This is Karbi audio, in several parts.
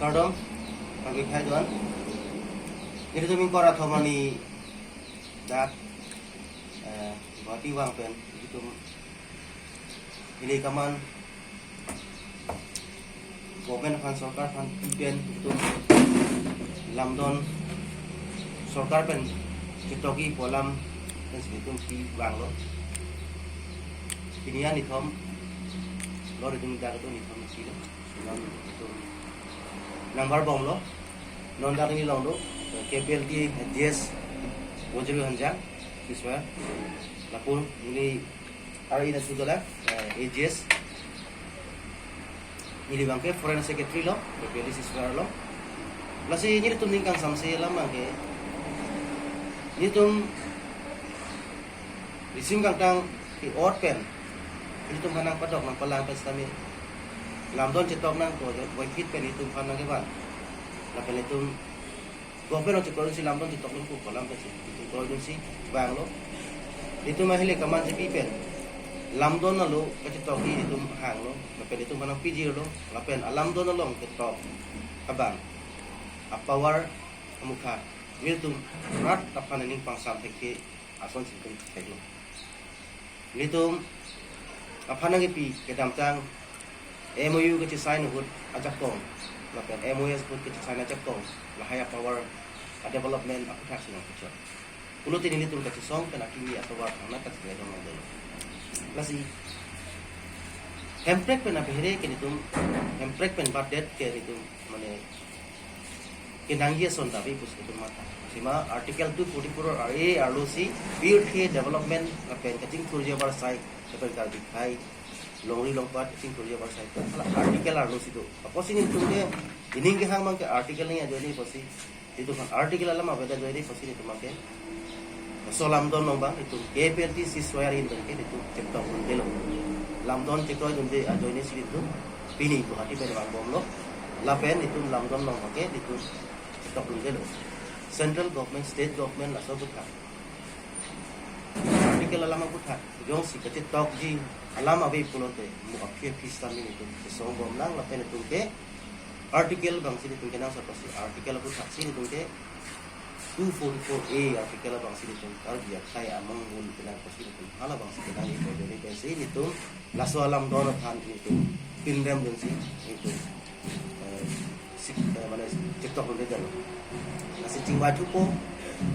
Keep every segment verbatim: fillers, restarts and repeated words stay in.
Kardom, kangkethai doan. Nelitum ingkoi ra thom arni dak, eh, Guwahati vang pen, nelitum ili kaman government aphan, sorkar aphan pi pen, nelitum lamdon sorkar pen chetokji pu alam pensi nelitum pi vanglo. Pini ya nithom lo, nelitum dak nithom isi lo. Non nelitum nangbar bomlo. Non dak neli along do, K P L T G S Bojri Hanjang, Kiswa, lapu neli ar ina sudola, eh, A G S. Neli abangke Foreign Secretary lo, K P L T C S Y R lo. Lasi nelitum ning kangsamse alam abangke, nelitum risim kangtang ke-ot pen, nelitum aphan nangpadok nangpalang pen sitame lamdon chetok nangkok, boikit pen nelitum aphan nangkevan. Lapen nelitum government along chekroi dunsi lamdon chetok nangkok pu alam pensi nelitum kroi dunsi vanglo. Nelitum ahile kaman chepi pen lamdon alo kachetokji nelitum hanglo, lapen nelitum aphan nangpijirlo, lapen alamdon along ketok abang, a-power amukha, nelitum rat aphan ning pangsam thekthe asonsi nelitum theklo. Nelitum aphan nangkepi kedamtang M O U kachesign ahut ajakong, lapen M O S ahut kachesign ajakong, lahai a-power a-development aputhak si nangkechok. Pulote nelitum kachesong pen akimi a-power thangnatta kachedondelo. Lasi Hemprek pen abehere ke nelitum, Hemprek pen batdet ke nelitum, mane, kenangji ason ta ave pusi nelitum matha. Sima Article two forty-four R A arlo si pirthe development lapen kachingthurji avarsai lapen Karbi akhei longri longpat kachingthurji avarsai, hala article arlo si do. Apotsi nelitum ke ining kehang abangke article ni ajoine pusi, nelitum aphan article alam avedet ajoine pusi nelitum abangke laso lamdon along abang nelitum K P L T C S Y R ahin abangke nelitum chetok dundelo. Lamdon chekroi dunde ajoine si nelitum pini Guwahati pen vang bomlo. Lapen nelitum lamdon along abangke nelitum chetok dundelo. Central government, state government laso aputhak, article alam aputhak jongsi kachetokji alam ave pulote mo aphi aphi sitame nelitum chesong bomlang, lapen nelitum ke article abangsi nelitum kenangsot pusi, article aputhak si nelitum ke two forty-four A article abangsi nelitum Karbi akhei amongbul penang pusi nelitum hala abangsi kenangji pu ajoine pensi nelitum laso alamdon aphan nelitum pinrem dunsi nelitum, eh, sik-, eh, mane chetok dundelo. Lasi chingvai thupo,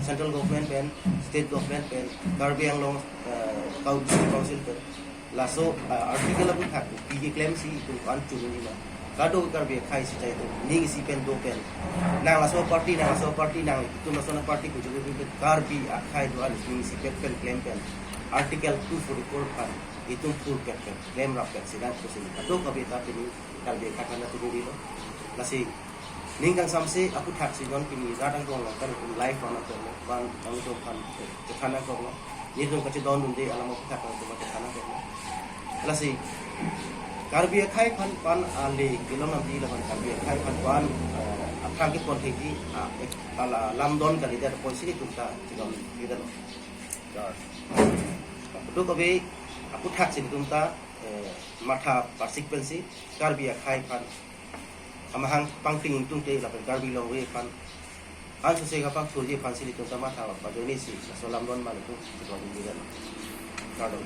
central government pen, state government pen, Karbi Anglong, eh, Coun-, council pen, laso, eh, article aputhak pi keklemsi itum aphan chunji ma. Kadokave Karbi akhei si chai itum ning isi pen do pen, nang laso party, nang laso party, nang itum laso na party pu chunji pen, Karbi akhei do-an ning isi pen pen klem pen, article two forty-four aphan itum phurpet pen, klemrap pen si nang pusi kadokave ta pini Karbi akhei aphan nangturi lo. Lasi ning kangsamse aputhak si non pini rat angbong along ta nelitum live vang nangkoklo, vang nangtum aphan chethan nangkoklo. Nelitum kachedon dunde alam aputhak nangtum aphan chethan nangkoklo. Lasi Karbi akhei aphan pan ale kelong namdi lapen Karbi akhei aphan pan, eh, aphrang kepon thekji, ah, ek-, ala lamdon kalidet apotsi nelitum ta chedon dundelo. Kadokave aputhak si nelitum ta, eh, matha parsik pensi Karbi akhei aphan amahang pangping ingtungte lapen Karbi longri aphan ansose kapangthurji aphansi nelitum ta matha ajoine si laso lamdon abang nelitum chetok dundelo. Kardom.